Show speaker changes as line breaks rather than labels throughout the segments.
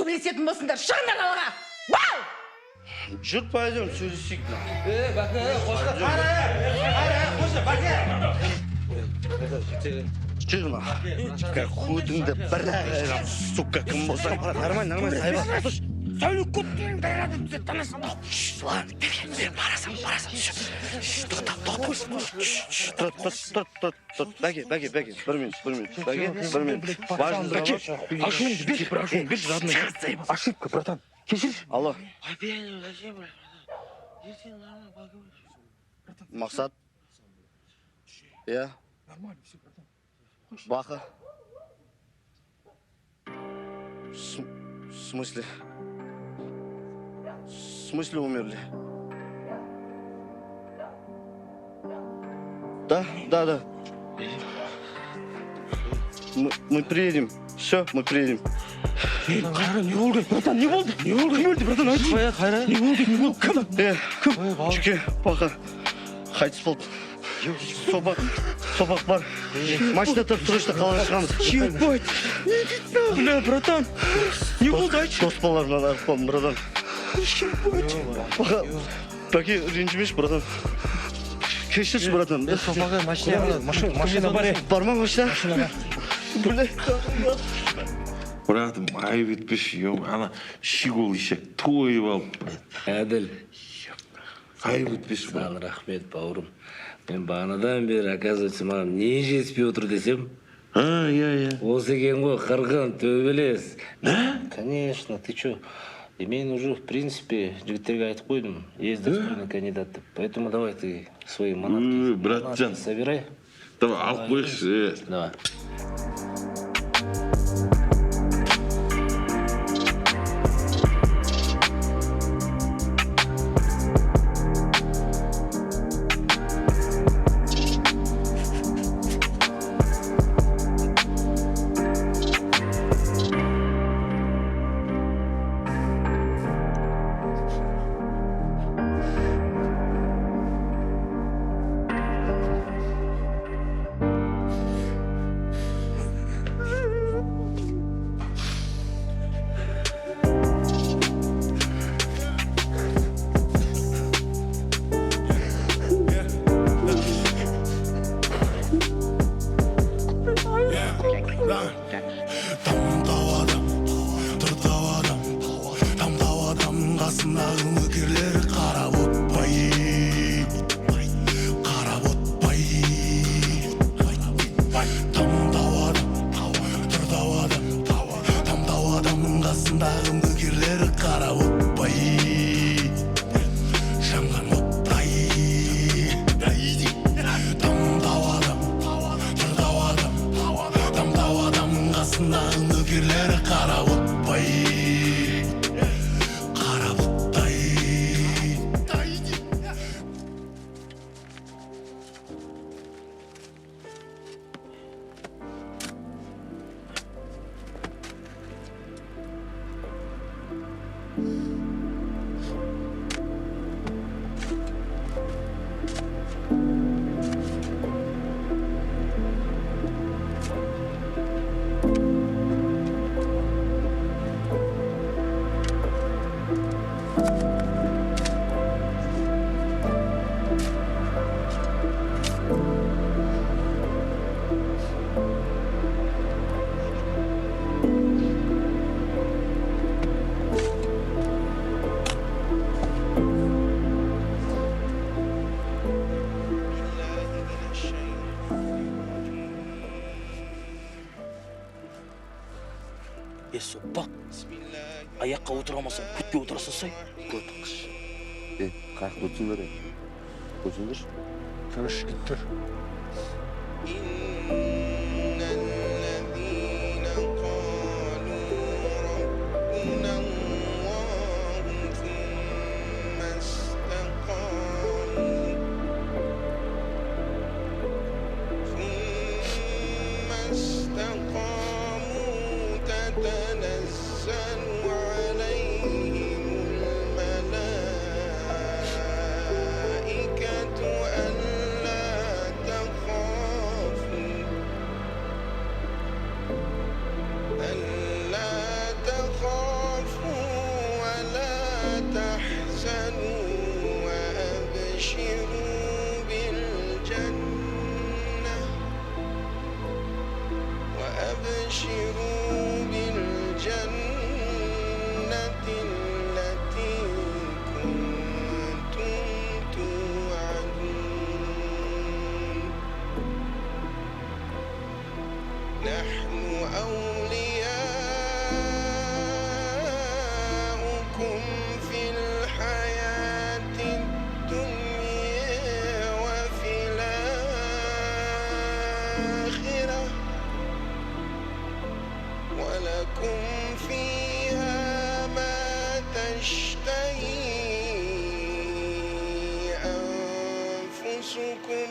Төбелесетін болсыңдар, шығыңдар далаға. Вау!
Жүр, пойдем, сөйлесейік.
Бәке, қойшы. Қара, қара, қойшы, Бәке.
Жүр ма? Көтіңді бір айырам, сука, кім болсаң. Нормально, нормально, сайба.
Сәуле көптен танасың.
Ладно, барасың, барасың. Тоқта, тоқта. Тұр, тұр, тұр, тұр. Бәке, бәке, бәке, бір минут, бір минут. Бәке, бір минут. Важный звонок.
Ашуыңды берші, бір ашуыңды берші, родной. Ошибка, братан. Кешірші.
Алло. Мақсат. Иә. Бақа. В смысле? В смысле умерли? Да, да, да. Мы приедем. Все, мы приедем.
Қайра, не болды, братан, не болды? Не болды, кім өлді, братан, айтшы. Қайра, не болды, не болды, кім?
Кім? Жүке, Бақа. Қайтыс болды. Сопақ, сопақ бар. Машина тұр, срочно қалаға шығамыз.
Ебать. Бля, братан, не болды, айтшы.
Дос балаларымнан айырылып қалдым, братан.
Ебать.
Бақа, бәке, ренжімеші, братан. Кешірші, братан.
Сопақ, машина, машина бар.
Бар ма машина? Бля.
Братым, айып етпеші, ана щегол ешек тойып алып.
Әділ.
Айып етпеші.
Саған рахмет, бауырым. Мен бағанадан бері, оказывается, маған не жетіспей отыр десем.
А, иә, иә.
Осы екен ғой, қырғын, төбелес.
Да?
Конечно, ты чё? И мен уже, в принципе, жігіттерге айтып қойдым. Есть достойный кандидат деп. Поэтому давай ты свои манатки,
братжан.
собирай.
Давай, алып қояйықшы.
Давай.
Сопақ, аяққа отыра алмасаң, көтке отыра салсай.
Көт қыш. Қаяқта отырсыңдар, отырсыңдаршы.
Тыныш жігіттер.
الملائكة ألا تخافوا. وأبشروا بالجنة التي كنتم توعدون. نحن أولياؤكم في الحياة الدنيا وفي الآخرة، ولكم فيها ما تشتهي أنفسكم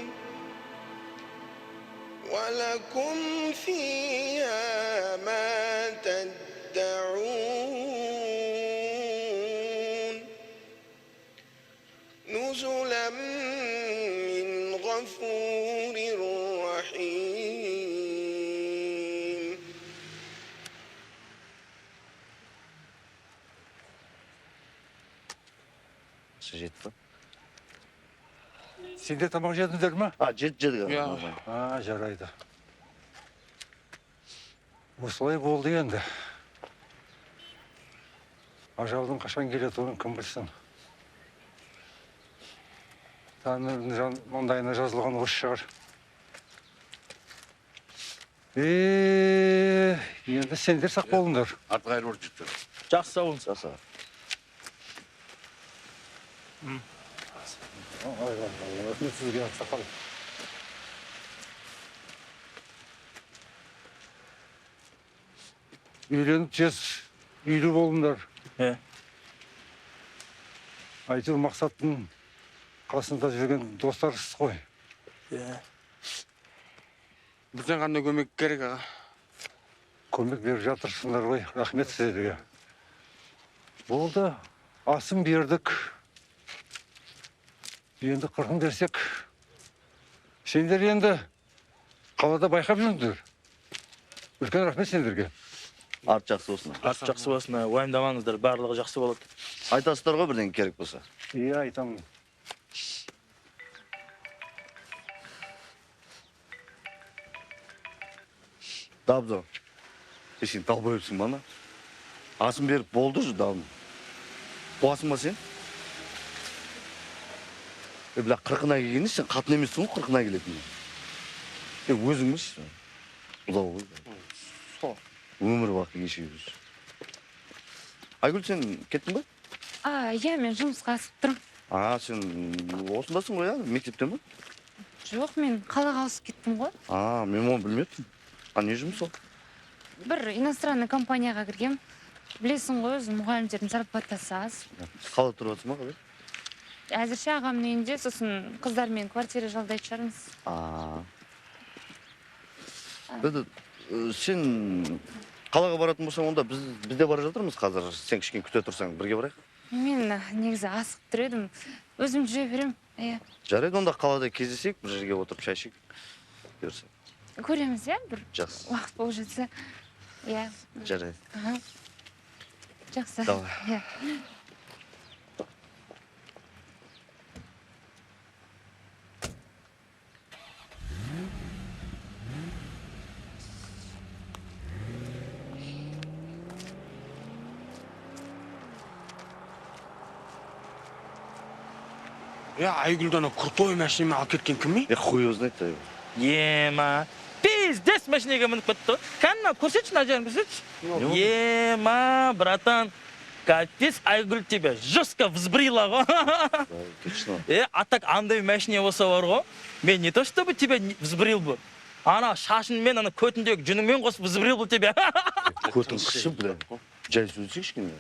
ولكم فيها ما تدعون. نزلا من غفور رحيم.
Жетті па?
Сендер тамақ жедіңдер ме?
А, жедік.
А, жарайды. Осылай болды енді. Ажалдың қашан келетінін кім білсін. Тәңірдің маңдайына жазылған осы шығар. Енді сендер сақ болыңдар.
Артық айырып жігіттер.
Жақсы, сау болыңыз.
Жақсы.
Рахмет сізге, ақсақал. Үйленіп тез үйлі болыңдар. Әйтеуір Мақсаттың қасында жүрген достарсыз ғой.
Бізден қандай көмек керек, аға?
Көмек беріп жатырсыңдар ғой, рахмет сіздерге. Болды, асын бердік. Енді қырқын берсек, сендер енді қалада байқап жүріңдер. Үлкен рахмет сендерге.
Арт жақсы болсын.
Арт жақсы болсын, уайымдамаңыздар, барлығы жақсы болады.
Айтасыздар ғой бірдеңе керек болса.
Иә, айтамын.
Дабзо, сен долбоебсің ба ана? Асын беріп болды уже давно. Қуасың ба сен? Бля, қырқына келгенде сен қатын емессің ғой, қырқына келетін. Өзің білші. Ұзақ ғой. Өмір бақи кешігіп жүрсің. Айгүл, сен кеттің ба?
Иә, мен жұмысқа асып тұрмын.
А, сен осындасың ғой, иә? Мектепте ме?
Жоқ, мен қалаға ауысып кеттім ғой.
А, мен оны білмеппін. А не жұмыс ол?
Бір иностранный компанияға кіргем. Білесің ғой, өзі мұғалімдердің зарплатасы аз.
Қалада тұрып жатсың ба қазір?
Әзірше ағамның үйінде, сосын қыздармен квартира жалдайтын шығармыз.
Сен қалаға баратын болсаң, онда біз де бара жатырмыз қазір. Сен кішкене күте тұрсаң, бірге барайық.
Мен негізі асығып тұр едім. Өзім жүре беремін.
Жарайды, онда қалада кездесейік, бір жерге отырып шай ішейік. Бұйырса.
Көреміз, иә, бір
Жақсы.
уақыт болып жатса. Иә.
Жарайды.
Жақсы.
Давай.
Иә.
Айгүлді ана крутой машинамен алып кеткен кім е?
Хуй его знает его.
Ема, пиздец машинаға мініп кетті. Кәні, көрсетші, мына жерін көрсетші. Ема, братан, капец, Айгүл тебя жестко взбрила ғой.
Точно.
А так андай машина болса бар ғой, мен не то чтобы тебя взбрил бы, ана шашынмен, ана көтіндегі жүніңмен қосып взбрил бы тебя.
Көтің қышып, бля. Жай сөйлесейікші кішкене.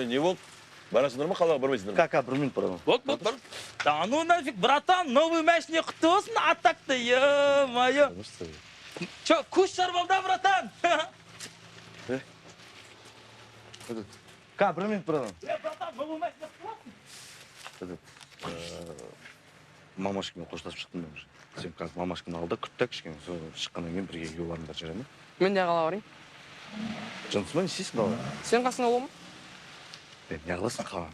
Не болды? Барасыңдар ма, қалаға бармайсыңдар ма?
Кака, бір минут, братан.
Вот, вот, бар. Да ну нафиг, братан, новый машине құтты болсын, а так-то, ё-моё. Чё, куш сорвал, да, братан?
Ка, бір минут, братан.
Братан, новый машине құтты болсын.
Мамашкамен қоштасып шықтым мен уже. Сен қазір мамашканы ал да күт та кішкене, шыққаннан кейін бірге үйге барыңдар, жарай ма?
Мен де қалаға барайын.
Жынысы ма, не істейсің далада?
Сен қасыңда боламын.
Не қыласың қалаға?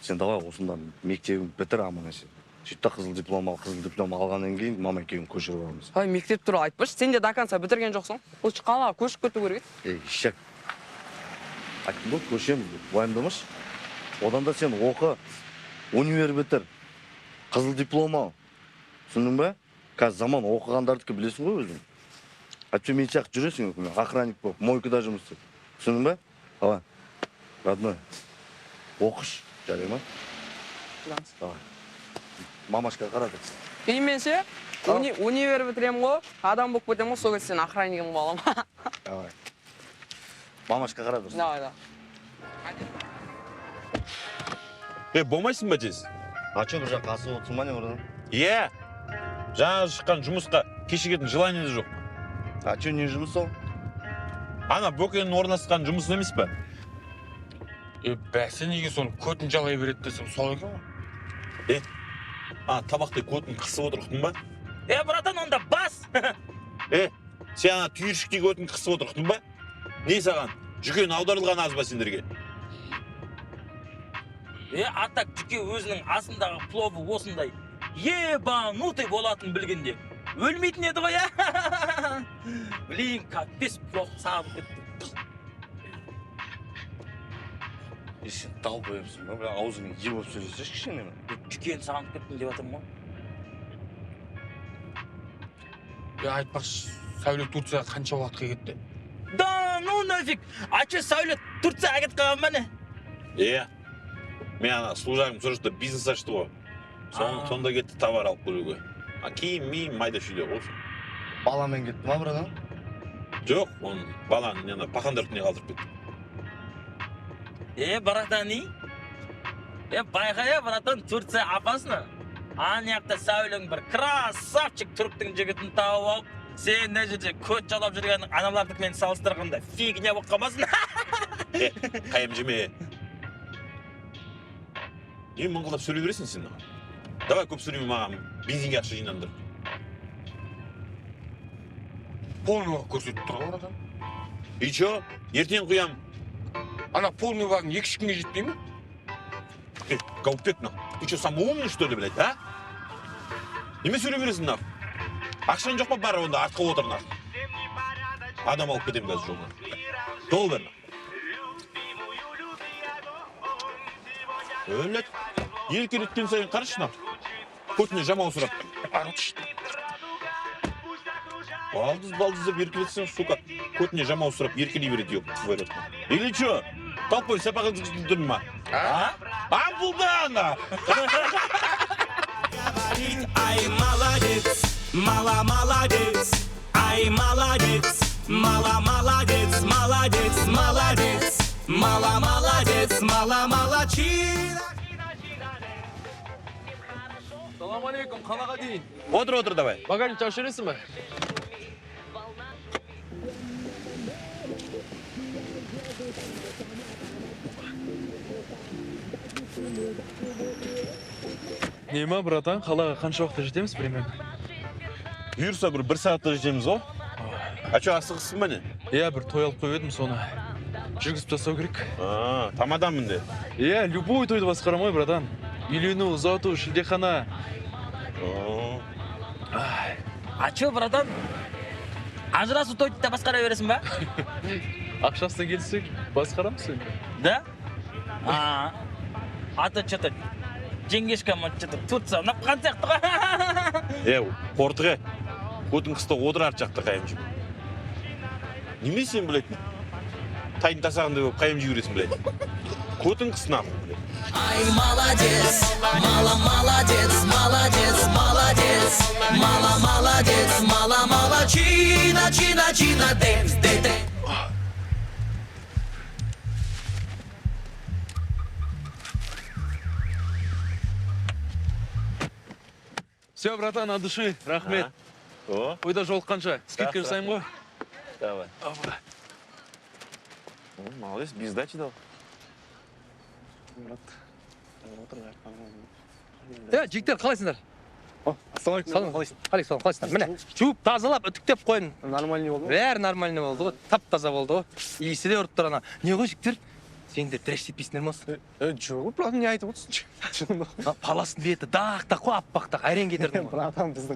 Сен давай осында мектебін бітір аман есен. Сөйт та, қызыл диплом ал. Қызыл диплом алғаннан кейін мама екеуін көшіріп аламыз.
Ай, мектеп туралы айтпашы, сен де до конца бітірген жоқсың. Лучше қалаға көшіп кету керек еді.
Ей, ишак, айттым ғой, көшеміз деп, уайымдамашы. Одан да сен оқы, универ бітір, қызыл диплом ал, түсіндің ба? Қазір заман оқығандардікі, білесің ғой өзің. Әйтпесе мен сияқты жүресің, охранник болып, мойкада жұмыс істеп, түсіндің ба? Давай, родной, оқыш, жарай ма? Давай, мамашка қара деп.
И мен ше, универ бітіремін ғой, адам болып кетемін ғой, сол кезде сен охраннигің боламын.
Давай, мамашка қара дұрыс.
Давай, давай.
Е, болмайсың ба тез?
А че, бір жаққа асығып отырсың ба, не, братан?
Иә. Жаңа шыққан жұмысқа кешігетін желание де жоқ.
А че, не жұмыс ол?
Ана Бөкеннің орналасқан жұмысы емес пе?
Е, бәсе, неге соны көтін жалай береді десем, сол екен ғой.
Е, ана табақтай көтін қысып отыр, ұқтың ба?
Е, братан, онда бас.
Е, сен ана түйіршіктей көтін қысып отыр, ұқтың ба? Не саған? Жүкен аударылған аз ба сендерге?
Е, а так Жүке өзінің асындағы пловы осындай ебанутый болатынын білгенде өлмейтін еді ғой, ә? Блин, капец, плов сағынып кетті.
Е, сен долбоебсың ба? Бля, аузыңа ие болып сөйлесеші кішкене.
Жүкені сағынып кеттім деп жатырмын ғой.
Е, айтпақшы, Сәуле Турцияға қанша уақытқа кетті?
Да ну нафиг! А че, Сәуле Турцияға кетіп қалған ба, не?
Е, мен ана служагым сол жақта бизнес ашты ғой. Сонда кетті товар алып келуге. А киім, миім, майда шүйде ғой.
Баламен кетті ма, братан?
Жоқ, оны баланы ана пақандар үстіне қалдырып кетті.
Е, братан, е, байқа, е, братан, Турция опасно. Ана жақта Сәулең бір красавчик түріктің жігітін тауып алып, сен мына жерде көт жалап жүрген аналардікімен салыстырғанда фигня болып қалмасын.
Е, қайым жеме. Не мыңғылдап сөйлей бересің сен? Давай көп сөйлеме, маған бензинге ақша жинаңдар.
Полный бак көрсетіп тұр ғой, братан.
И чё? Ертең құям.
Ана полный багың екі үш күнге жетпей ме?
Э, Гаупек, нахуй. Ты чё, самый умный, что ли, блядь, а? Неме сөйлей бересің, нахуй? Ақшаң жоқ па, бар онда артқа отыр, нахуй. Адам алып кетемін қазір жолдан. Дол бер, нахуй. Өлет. Еркелеткен сайын қарашы, нахуй. Көтіне жамау сұрап. Балдыз, балдыз деп еркелетсең, сука, көтіне жамау сұрап еркелей береді, ёб твою рот. Или чё? Толпой сапаға жүрдің ма? А? Ампулдан!
Ай, молодец, мала молодец, ай, молодец, мала молодец, молодец, молодец, мала молодец, мала молодчина.
Салам алейкум, қалаға дейін.
Отыр, отыр, давай.
Багажник ашып жібересің бе? Не ма, братан, қалаға қанша уақытта жетеміз примерно?
Бұйырса бір сағатта жетеміз ғой. А чё, асығыссың ба, не?
Иә, бір той алып қойып едім, соны жүргізіп тастау керек.
А, тамадамын де.
Иә, любой тойды басқарамын ғой, братан. Үйлену, ұзату, шілдехана.
А чё, братан, ажырасу тойды да басқара бересің ба?
Ақшасына келсек, басқарамыз енді.
Да? А, а то чё-то жеңгешкам чё-то Турция ұнап қалған сияқты ғой.
Е, қортық, е. Көтің қыста отыр арт жақта қайым жеп. Неме сен, блядь, тайдың тасағындай болып қайым жей бересің, блядь. Көтің қыс, нахуй, блядь.
Ай, молодец, мала молодец, молодец, молодец, мала молодец, мала молодчина, чина, чина, дэнс, дэ, дэ.
Все, братан, от души, рахмет.
О.
Ойда жолыққанша, скидка жасаймын ғой.
Давай.
Опа.
Молодец, без сдачи дал.
Е, жігіттер, қалайсыңдар? Ассалаумағалейкум, қалайсың? Қалайсың, қалайсыңдар? Міне, жуып, тазалап, үтіктеп қойдым.
Нормальный болды ма?
Бәрі нормальный болды ғой, тап таза болды ғой. Иісі де ұрып тұр ана. Не ғой, жігіттер? Сендер трэш етпейсіңдер ма осы?
Жоқ, братан, не айтып отырсың?
Паластың беті дақ дақ қой, аппақ дақ, әрең кетірдім ғой.
Братан, біздің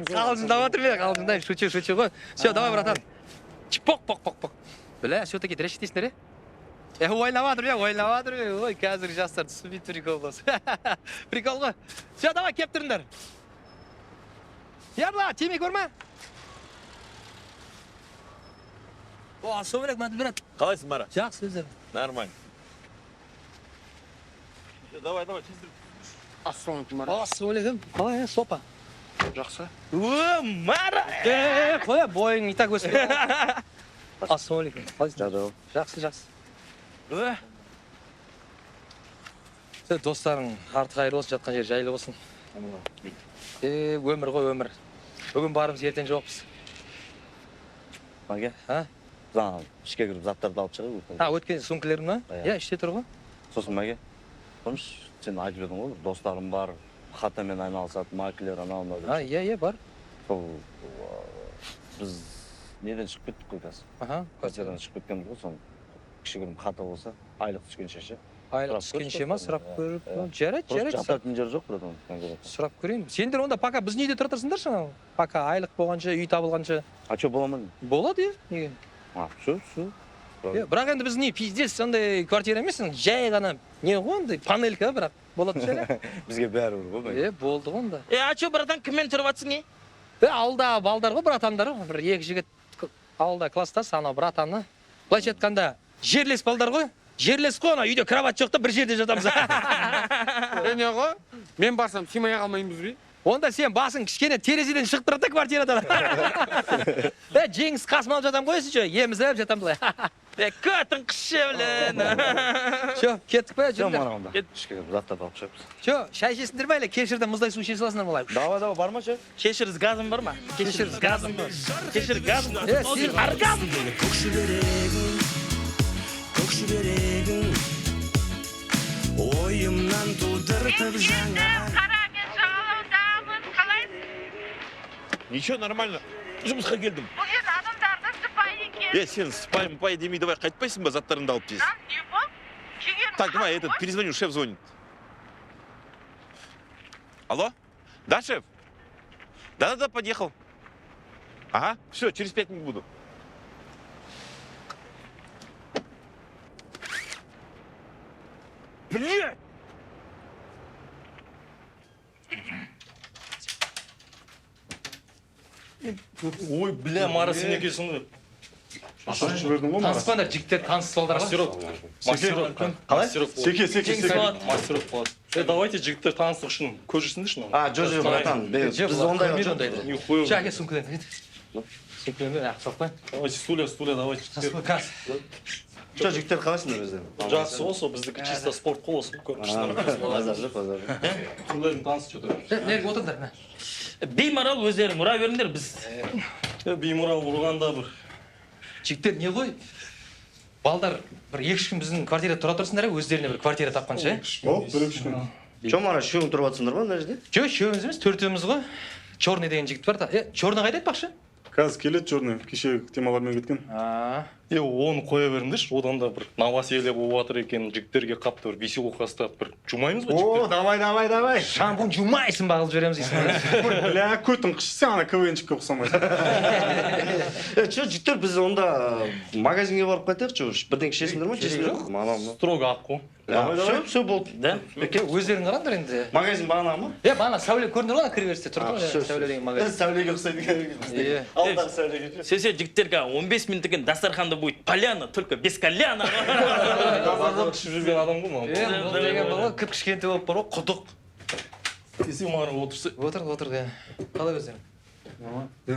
Қалжыңдап жатыр мен, қалжыңдаймын, шучу, шучу ғой. Все, давай, братан. Чпок, пок, пок, пок. Бля, все-таки трэш етесіңдер, е? Ойнап жатыр, ойнап жатыр. Ой, қазіргі жастар түсінбейді прикол болса. Прикол ғой. Все, давай, кеп тұрыңдар. Ярла, темекі бар ма? О, ассалаумағалейкум, Әділ брат.
Қалайсың, Мара?
Жақсы, өздерің.
Нормально. Давай, давай, тез.
Ассалаумағалейкум, Мара.
Ассалаумағалейкум. Қалай, сопа?
Жақсы.
О, Мара!
Қоя, бойың и так өсіп. Ассалаумағалейкум. Қалайсың? Жақсы, жақсы. Достарың арты қайырлы болсын, жатқан жері жайлы болсын. Өмір ғой, өмір. Бүгін барымыз, ертең жоқпыз.
Маге?
А?
Жаңа ішке кіріп заттарды алып шығайық.
А, өткен сумкалерің ма?
Иә.
Иә, іште тұр ғой.
Сосын Маге, помнишь, сен айтып едің ғой, достарым бар, хатамен айналысады, маклер, анау мынау деп.
А, иә, иә, бар.
Сол біз неден шығып кеттік қой қазір.
Аха.
Квартирадан шығып кеткенбіз ғой, соны кішігірім хата болса, айлық түскенше ше.
Айлық түскенше ма, сұрап көріп, жарайды,
Просто
жарайды.
жататын жер жоқ, братан.
Сұрап көрейін. Сендер онда пока біздің үйде тұра тұрсыңдаршы анау. Пока айлық болғанша, үй табылғанша.
А что, бола ма?
Болады, иә, неге?
А, все, все.
Бірақ енді біздің үй пиздец андай квартира емес, жай ғана не ғой андай панелька, бірақ болады шығар.
Бізге бәрібір ғой.
Е, болды ғой онда.
Е, а чё, братан, кіммен тұрып жатсың, е?
Ауылда балдар ғой, братандар ғой, бір екі жігіт ауылда класстас, анау братаны. Былайша айтқанда, жерлес балдар ғой. Жерлес қой, ана үйде кровать жоқ та бір жерде жатамыз.
Не ғой? Мен барсам сыймай қалмаймыз бе?
Онда сен басың кішкене терезеден шығып тұрады да квартирадан. Жеңіс қасыма алып жатам ғой, ше, емізіп жатам былай.
Көтің қышы, блин.
Все, кеттік пе,
Все,
жүріңдер.
Мара, онда. Ішке кіріп заттарды алып шығамыз.
Все, шай ішесіңдер ме, әлі кешірден мұздай су іше саласыңдар ма былай?
Давай, давай, бар ма шай?
Кешіріз, газым бар ма? Кешіріз, газым бар. Кешір, газым бар. Оргазм.
Көк шүберегің, көк шүберегің, ойымнан тудыртып жаңа.
Қара, мен жағалаудамын, қалайсың?
Ничего, нормально. Жұмысқа келдім.
Бұл жерде адамдар да сыпайы екен.
Сен сыпайы мпайы демей, давай қайтпайсың ба, заттарыңды алып тез.
Не болды? Келген
Так, давай, этот, перезвоню, шеф звонит. Алло? Да, шеф? Да-да-да, подъехал. Ага, все, через 5 минут буду. Блядь!
Ой, бля, Мара, сен екенсің ғой. Жібердің ғой, Мара.
Таныспаңдар, жігіттер, таныс балдар ғой.
Мастерок. Мастерок.
Қалай?
Секе, секе, секе.
Мастерок болады. Давайте, жігіттер, таныстық үшін көз жүрсіңдерші мынау.
А, жоқ, жоқ, братан, біз ондайға
Көрмейді ондайды.
Нихуя.
Ше, әке, сумкалерін. Сумкалерін ақ салып қояйын.
Давайте, стулья, стулья, давайте.
Қазір.
Жоқ, жігіттер, қалайсыңдар өздерің?
Жақсы ғой, сол біздікі чисто спорт қой осы. Көріп тұрсыңдар.
Базар жоқ, базар жоқ.
Түрлерін таныс что-то.
Неге отырыңдар, мә.
Беймарал өздерің ұра беріңдер, біз.
Беймарал ұрғанда бір.
Жігіттер, не ғой? Балдар бір екі-үш күн біздің квартирада тұра тұрсыңдар, өздеріне бір квартира тапқанша, е?
О, бір үш күн.
Че, Мара, үшеуің тұрып жатсыңдар ма мына жерде?
Жоқ, үшеуміз емес, төртеуміз ғой. Черный деген жігіт бар да. Черный қайда айтпақшы?
Қазір келеді черный, кеше темалармен кеткен.
Оны қоя беріңдерші, одан да бір новоселье болып жатыр екен, жігіттерге қапты бір веселуха ұстап бір жумаймыз ба жігіттер?
О, давай, давай, давай.
Шампунь жумайсың ба қылып жібереміз дейсің.
Бля, көтің қышы, сен ана КВНщикке ұқсамайсың.
Че, жігіттер, біз онда магазинге барып қайтайықшы, бірдеңе ішесіңдер ма? Жесіңдер ма? Анау мынау.
Строго ақ қой.
Все, все болды.
Да?
Өздерің қараңдар енді.
Магазин бағана ма?
Бағана Сәуле көрінді ғой, ана кіре берісте тұрды ғой, Сәуле деген магазин.
Сәулеге ұқсайды екен. Ауылдағы Сәулеге.
Все, все, жігіттер, 15 минут екен дастарханда будет поляна, только без коляна.
Базарда ішіп жүрген адам ғой мынау.
Бұл деген бала кіп-кішкентай болып бар ғой, құдық.
Десе Мара отырса.
Отыр, отыр, Қалай өздерің?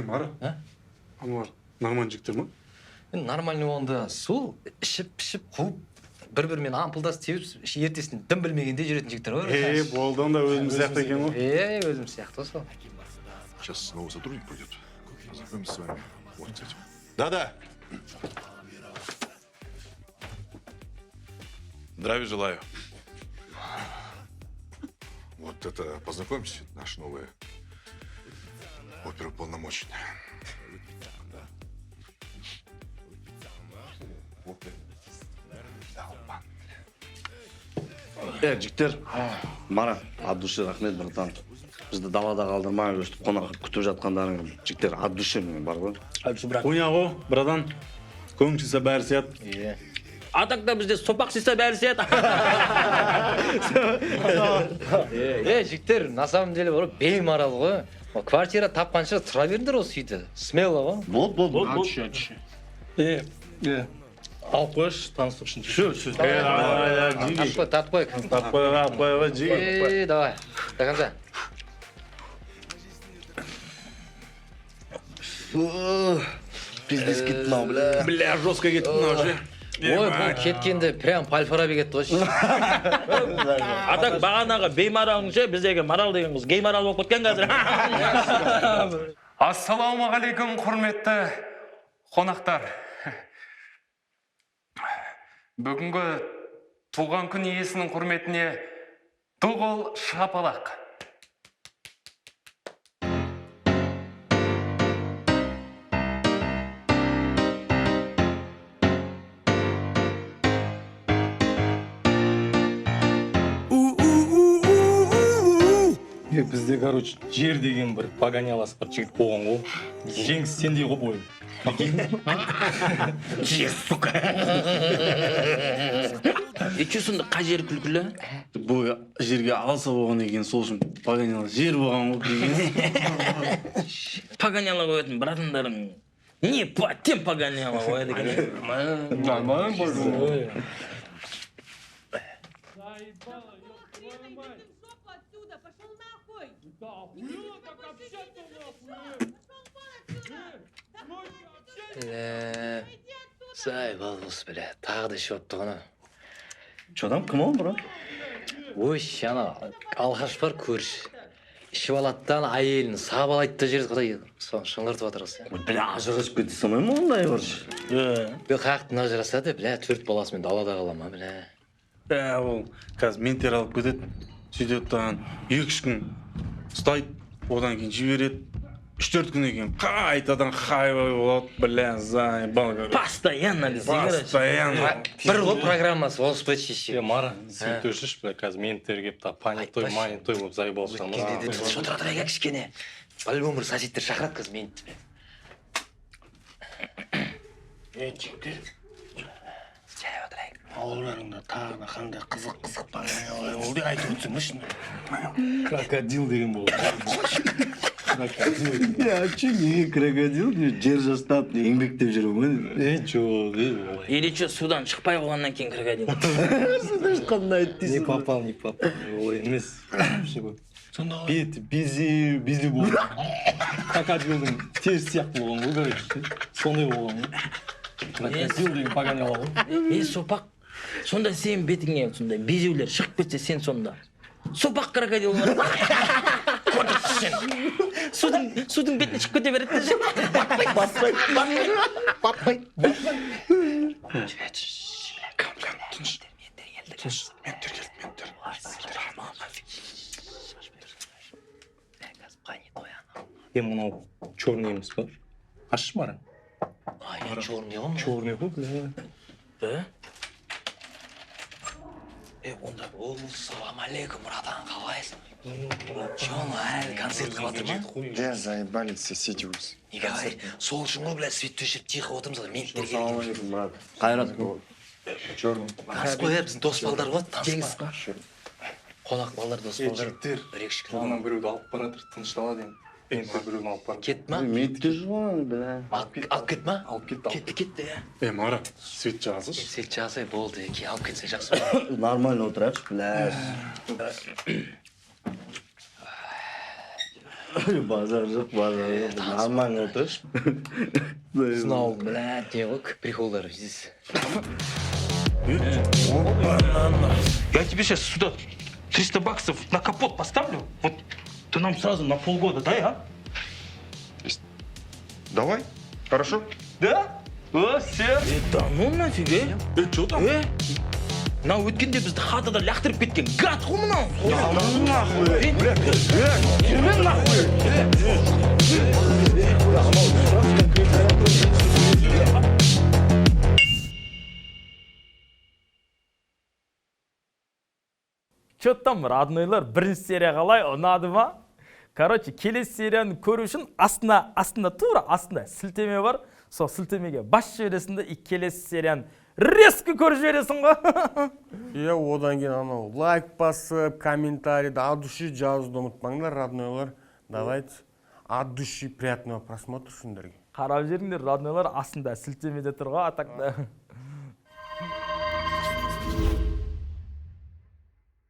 Мара. Аналар нормальный жігіттер ма?
Нормальный болғанда сол ішіп, пішіп, қуып, бір-бірімен ампылдасып теуіп, ертесін дым білмегенде жүретін жігіттер ғой.
Болды онда, өзіміз сияқты екен ғой.
Өзіміз сияқты сол.
Сейчас новый сотрудник придет. Познакомимся с вами. Вот, кстати. Да-да. Здравия желаю. Вот это, познакомьтесь, наш новый оперуполномоченный. Да. Опер. Долбан.
Е, жігіттер, Мара, от души рахмет, братан. Бізді далада қалдырмай, өстіп қонақ қылып күтіп жатқандарың. Жігіттер, от души мен бар ғой.
Хуйня ғой, братан. Көңіл сыйса, бәрі сияды.
А так та бізде сопақ сыйса, бәрі сияды.
Е, жігіттер, на самом деле бар ғой, беймарал ғой. Ол квартира тапқанша тұра беріңдер осы үйде. Смело ғой.
Болды, болды.
Е, е. Алып қойшы, таныстық үшін.
Все, все.
Тартып қой, тартып қой.
Тартып қой, алып қой, жиги.
Е, давай. До конца.
Пиздец кетті мынау, бля.
Бля, жестко кетті мынау ше.
Ой, бұл кеткенде прям Пальфараби кетті ғой.
А так бағанағы беймаралың ше, біздегі Марал деген қыз гей-марал болып кеткен қазір.
Ассалаумағалейкум, құрметті қонақтар. Бүгінгі туған күн иесінің құрметіне ду қол шапалақ.
Е, бізде, короче, Жер деген бір погоняласы бір жігіт болған ғой. Жеңіс, сендей ғой бойы.
Жер, сука. Е, че, сонда қай жері күлкілі?
Бойы жерге алса болған екен, сол үшін погоняла жер болған ғой деген.
Погоняла қоятын братандарың не по тем погоняла қояды екен.
Нормально болды.
Бля, заебал, бля, тағы да ішіп алыпты ғой.
Че там, кім ол, бро?
Ой, ана алқаш бар көрші. Ішіп алады да, ана әйелін сабалайды да жібереді, құдай соны шыңғыртып жатыр ғой.
Бля, ажырасып кете салмай ма ондай бір?
Бля, қаяқтан ажырасады, бля, төрт баласымен далада қала ма, бля.
Бә, ол қазір менттер алып кетеді. Сөйтеді да, 2-3 күн ұстайды, одан кейін жібереді. 3-4 күннен кейін қайтадан хайвай болады, бля, заебал.
Постоянно десең, короче.
Постоянно.
Бір ғой программасы, велосипед шеше.
Е, Мара, свет өшірші, бля, қазір менттер келіп та паниктой, манитой болып заебал шығамыз.
Тыныш отыра тұрайық, кішкене. По-любому бір соседтер шақырады қазір ментті.
Е, жігіттер.
Жай отырайық.
Ауылдарыңда тағы да қандай қызық қызық погонялар болды, айтып өтсеңізші.
Крокодил деген болды. Крокодил.
Е, а че, неге крокодил? Не жер жастап, не еңбектеп жүр ғой?
Е, жоқ, е, олай.
Или че, судан шықпай қойғаннан кейін крокодил.
Судан шыққанын айт
Не
дейсің.
попал, не попал. Олай емес. Сонда беті безеу, безеу болды. Крокодилдің терісі сияқты болған ғой, короче. Сондай болған ғой. Крокодил деген погоняла ғой.
Е, сопақ, сонда сенің бетіңе сондай безеулер шығып кетсе, сен сонда сопақ крокодил бар. Сен судың бетіне шығып кете береді де. Батпайды,
батпайды, батпайды.
Тыныш, менттер келді, менттер.
Е, мынау черный емес па? Ашшы, Мара.
Ай, черный ғой.
Черный ғой, бля.
Да? Е, онда
Салам алейкум, братан, қалайсың? Че, әлі концерт қылып жатыр ма?
Да, заебали соседи уже.
Не говори, сол үшін ғой, бля, свет өшіріп тихо отырмыз ғой, менттер келген.
Салам алейкум, брат.
Қайрат.
Черный.
Таныс қой, е, біздің дос балдар ғой, таныс қой. Қонақ балдар, дос
Е,
балдар.
жігіттер,
Бір екі үш күн.
анан біреуді алып бара жатыр, тынышталады енді. Менттер біреуін алып бара.
Кетті ма?
Менттер жүр ғой, бля.
Алып кетті ма?
Алып кетті, алып
Кетті, кетті, е.
Е, Мара, свет жағасызшы.
Свет жағса, болды, кейін алып кетсе жақсы болады.
Нормально отырайықшы, бля. Базар жоқ, базар жоқ. Нормально отыршы.
Мынау, бля, не ғой, приколдар здесь.
Я тебе сейчас сюда 300 баксов на капот поставлю. Вот ты нам сразу на полгода дай, а?
Давай, хорошо?
Да? О, все. Да ну нафиг, э?
Е, че там?
Э? Мынау өткенде бізді хатада лақтырып кеткен гад қой мынау.
Ну нахуй.
Бля, бля, нахуй.
Че там, роднойлар, бірінші серия қалай, ұнады ма? Короче, келесі серияны көру үшін астына, тура астында сілтеме бар. Сол сілтемеге бас жібересің да, и келесі серияны резко көріп жібересің ғой.
Иә, одан кейін анау лайк басып, комментарийді от души жазуды ұмытпаңдар, роднойлар. Давайте, от души приятного просмотра сендерге.
Қарап жіберіңдер, роднойлар, астында сілтемеде тұр ғой, а так.